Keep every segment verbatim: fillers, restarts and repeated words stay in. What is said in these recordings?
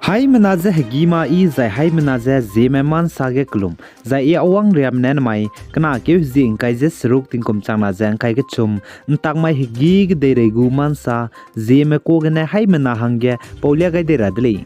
Haimena ze hegî ma i zai haimena ze Zeme ma nsa ge kelum, zai i Awang Riame ne namai kena keu hezie ngkai ze seruk tingkum changna ze ngkai kechum, ntak mai hegî kedeirei gu ma nsa, Zeme ka gene haimena hangge paulia gai dei ra de lei.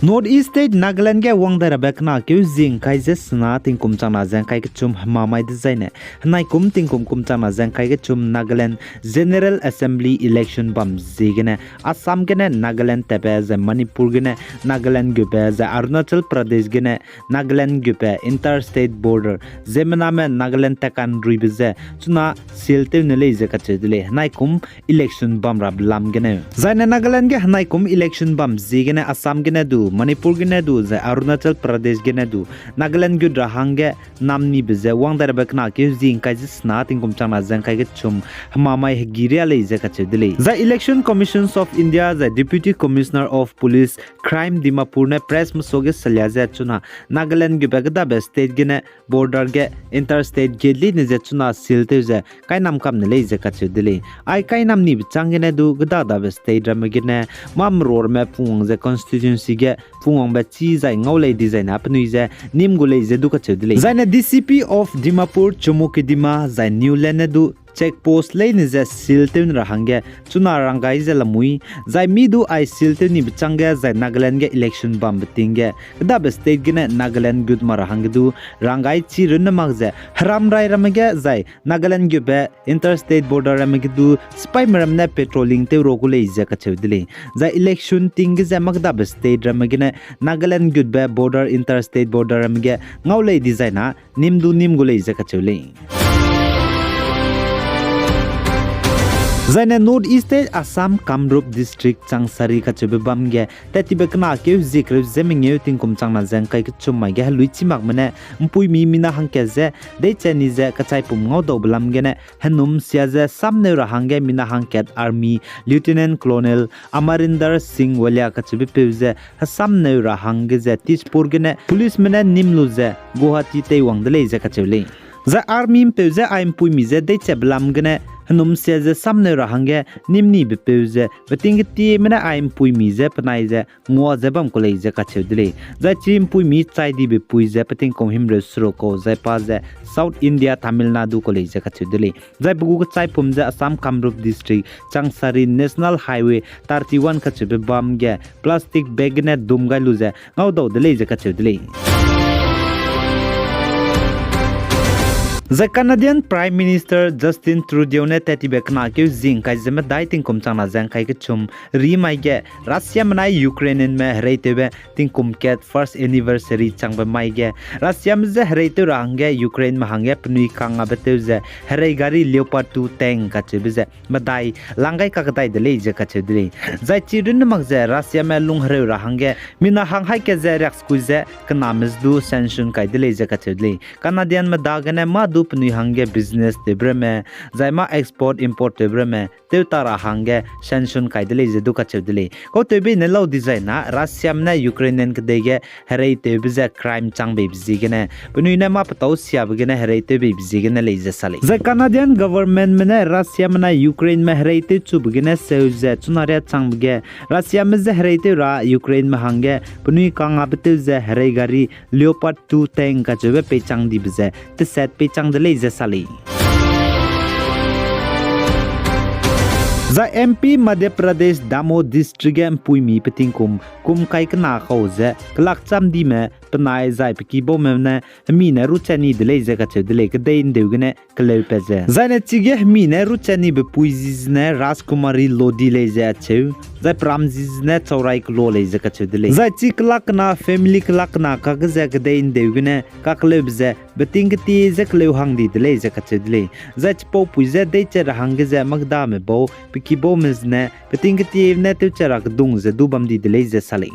North East State Nagaland ge wang dai rabe kena keu hezie ngkai ze sena tingkum changna ze ngkai kechum hemamai dezaine, henaikum tingkum kum changna ze ngkai kechum Nagaland General Assembly election bam ziegene, Assam gene Nagaland tatbe zai Manipur gene Nagaland gutbe zai Arunachal Pradesh gene Nagaland gutbe interstate border, ziemmename Nagaland tat kanruibe ze chuna seal tew ne lei ze kacheu de lei, henaikum election bam rabe lam gene. Zaine Nagaland ge henaikum election bam ziegene Assam gene du, Manipur gene du, zai Arunachal Pradesh gene du, Nagaland gut ra hangge namnibe ze wang dai rabe kena keu hezie ngkai ze sena tingkum changna ze ngkai kechum hemamai hegî riâ lei ze kacheu de lei. Zai Election Commissions of India zai Deputy Commissioner of Police Crime Dimapur ne press mesuage salia ze chuna Nagaland gutbe kedabe state gene border ge interstate gate leine ze chuna seal tew ze kainam kam ne lei ze kacheu de lei. Ai kainamnibe châng gene du kedabe state ramme gene mâ merorme pungwang ze constituency ge pungwangbe chî zai ngau lei dizai na penui ze nîm gu lei ze du kacheu de lei. Zaine D C P of Dimapur Chumukedima zai Newland ne du check post leine ze seal tew ne ra hangge chuna ranggai ze lamui, zai mi du ai seal tew nibe chângge zai Nagaland ge election bambe ting ge kedabe state gene Nagaland gut ma ra hangge du ranggai chi runne mak ze heramrai ramme ge zai Nagaland gutbe interstate border ramme ge du sipaime ramme ne patrolling tew ra gu lei ze kacheu de lei. Zai election ting ge ze mâ kedabe state ramme gene Nagaland gutbe border, interstate border ramme ge ngau lei dizai na nîm du nîm gu lei ze kacheu lei. Zaine North East State Assam Kamrup District Changsari kacheube bam ge tat tibe kena keu hezie kereu ze mengeu tingkum changna ze ngkai kechum mai ge heluichi makme ne mpuimi mina hangkat ze deiche ni ze kachaipum ngaudaube lam gene henum sia ze samneu ra hangge mina hangkat Army Lieutenant Colonel Amarinder Singh Walia kacheube peu ze hesamneu ra hangge ze Tezpur gene policeme ne nîm lu ze Guwahati teiwang de lei ze kacheu lei. Zai Army mpeu ze ai mpuimi ze deichebe lam gene henum sia ze samneu ra hangge nîm nibe peu ze beting ketieme ne ai mpuimi ze penai ze ngua ze bam ku lei ze kacheu de lei. Zai chi mpuimi chai dibe pui ze peting kum himreu seruk kau zai pa ze South India, Tamil Nadu kau lei ze kacheu de lei. Zai pe gu kechaipum ze Assam Kamrup District, Changsari National Highway thirty-one kacheube bam ge plastic bag gene dum gai lu ze ngaudau de lei ze kacheu de lei. Zai Canadian Prime Minister Justin Trudeau ne tat tibe kena keu hezie ngkai ze medai tingkum changna ze ngkai kechum ri mai ge Russiame nai Ukrainianme hereitewbe tingkum kat first anniversary changbe mai ge Russiame je hereitew ra hangge Ukraineme hangge penui kangabe tew ze herei gari Leopard two tank kacheube ze medai lang gai kakdai de lei ze kacheu de lei. Zai chi runne mak ze Russiame lunghereu ra hangge mina hang haî kat ze riaksekui ze kename ze du sanction kai de lei ze kacheu de lei. Canadianme dagene mâ du penui hangge business tewbe ramme, zai mâ export import tewbe ramme tew ta ra hangge sanction kai de lei ze du kacheu de lei. Kautewbe ne lau dizai na Russiame ne Ukrainian kedei ge hereitewbe ze crime chang beibe ziegene penui ne mâ petâu siabe gene hereitew beibe ziegene lei ze sa lei. Zai Canadian governmentme ne Russiame nai Ukraineme hereitew chube gene seu ze chuna riâ changbe ge Russiame je hereitew ra Ukraineme hangge penui kangabe tew ze herei gari Leopard two tank kacheube peichang dibe ze teset peichang de lei ze sa lei. Zai M P Madhya Pradesh Damoh District ge mpuimi peting kum kum kai kena kau ze kelak chamdime penai zai pe kibaume ne hemi ne ruchat ni de lei ze kacheu de lei, kedei ndeu gene keleupat ze. Zaine chige hemi ne ruchat nibe pui zi zene Rajkumari Lodi lei ze acheu, zai peram zi zene Chaurai Kelo lei ze kacheu de lei. Zai chi kelak kena family kelak kena kage ze kedei ndeu gene kakeleube ze beting ketie ze keleu hang di de lei ze kacheu de lei. Zai chipaupui ze deiche ra hangge ze mâ kedame bau pe kibaume zene beting ketie ne tewche ra kedung ze du bam di de lei ze sa lei.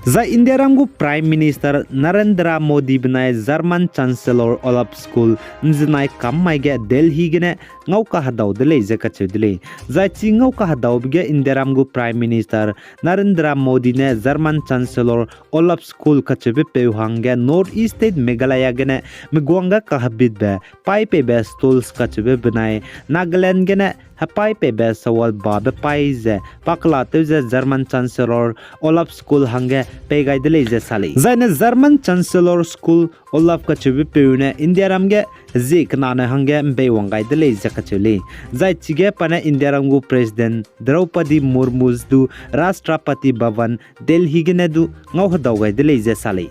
Zai Indiaram gu Prime Minister Narendra Modi benai German Chancellor Olaf Scholz nzenai kam mai ge Delhi gene ngau kahedau de lei ze kacheu de lei. Zai chi ngau kahedaube ge Indiaram gu Prime Minister Narendra Modi ne German Chancellor Olaf Scholz kacheube peu hangge North East State Meghalaya gene meguang ge kahebitbe paî peibe stools kacheube benai Nagaland gene hepaî peibe sawal babe paî ze pakelatew ze German Chancellor Olaf Scholz hangge pei gai de lei ze sa lei. Zaine German Chancellor Scholz Olaf kacheube peu ne Indiaram ge hezie kenane hangge ’mbeiwang gai de lei ze kacheu lei. Zai chige pa ne Indiaram gu President Draupadi Murmu du Rashtrapati Bhavan Delhi gene du ngau hedau gai de lei ze sa lei.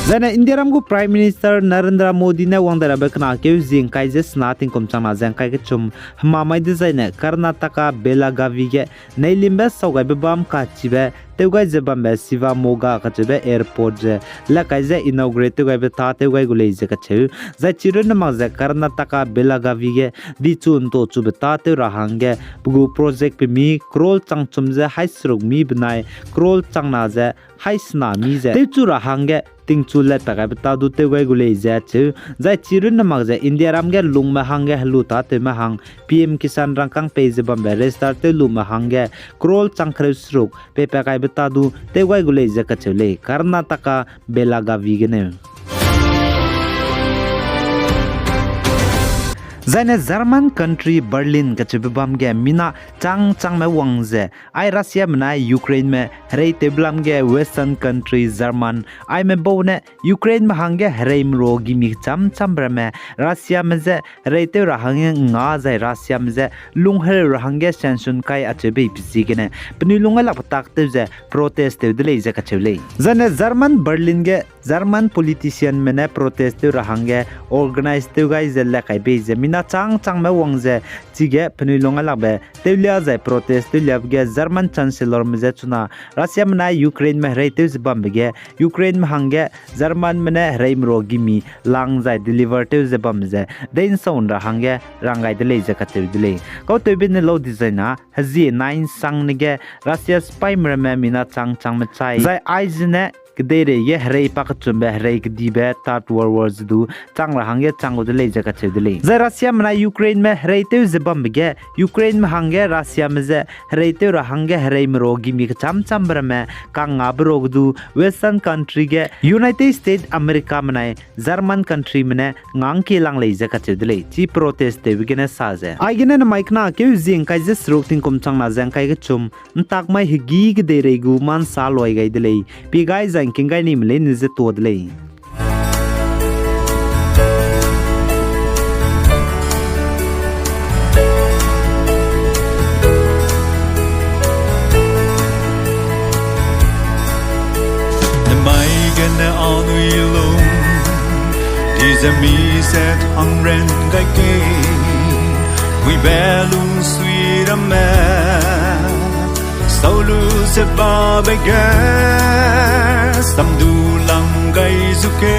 Zaine Indiaram gu Prime Minister Narendra Modi ne wang dai rabe kena keu zie ’ngkai ze sena tingkum changna ze ’ngkai kechum hemamai dezaine Karnataka Belagavi ge neilimbe saugaibe bam kachibe tew gai ze bambe Shivamogga kacheube airport ze le kai ze inaugurate tew gaibe tâ tew gai gu lei ze kacheu. Zai chi runne mak ze Karnataka Belagavi ge dichu ’nto chube tâ tew ra hangge pe gu project pemi crore changchum ze haî seruk mi benai crore changna ze haî sena mi ze tewchu ra hangge tingchu latpa gaibe tâ du tew gai gu lei ze cheu. Zai chi runne mak ze Indiaram ge lungme hangge helu tâtewme hang P M Kisan rangkâng pei ze bambe register tew lume hangge crore chang kereu seruk peipat gaibe tâ du tew gai gu lei ze kacheu lei Karnataka Belagavi gene. Zaine German country Berlin kacheube bam ge mina chang changme wang ze ai Russiame nai Ukraineme hereitewbe lam ge Western country German aime bau ne Ukraineme hangge hereimeru gimi kecham chambe ramme Russiame je hereitew ra hangge nga zai Russiame je lunghereu ra hangge sanction kai acheu beibe ziegene penui lung gai lakbe tak tew ze protest tew de lei ze kacheu lei. Zaine German Berlin ge German politicianme ne protest tew ra hangge organize tew gai ze le kai bei ze mina chang changme wang ze chige penui lung gai lakbe tewlia zai protest tewliabe ge German Chancellorme je chuna Russiame nai Ukraineme hereitew ze bambe ge Ukraineme hangge Germanme ne hereimeru gimi lang zai deliver tew ze bam ze dei'nsaun ra hangge rang gai de lei ze kacheu de lei. Kautewbe ne lau dezaina hezie nai ’nsangne ge Russia sipaîme ramme mina chang changme chai zai aizene kedeirei ge herei pakechumbe herei kedibe Third World War ze du chang ra hangge chang gu de lei ze kacheu de lei. Zai Russiame nai Ukraineme hereitew ze bambe ge Ukraineme hangge Russiame je hereitew ra hangge hereimeru gimi kecham chambe ramme kangngabe rage du Western country ge United States Americame nai German countryme ne ngangkie lang lei ze kacheu de lei, chi protest tewbe gene sa ze. Aigene nemai kena keu zie ’ngkai ze seruk tingkum changna ze ’ngkai kechum, ’ntak mai hegî kedeirei gu ma ’nsa luai gai de lei, pie gai zai ’ngking gai nime leine ze tuâ de lei. Nemai gene anui lung, di ze mi zat hangren gai ke, muibe lungsui ramme, sau lu ze babe ge, samdu lang gai zu ke.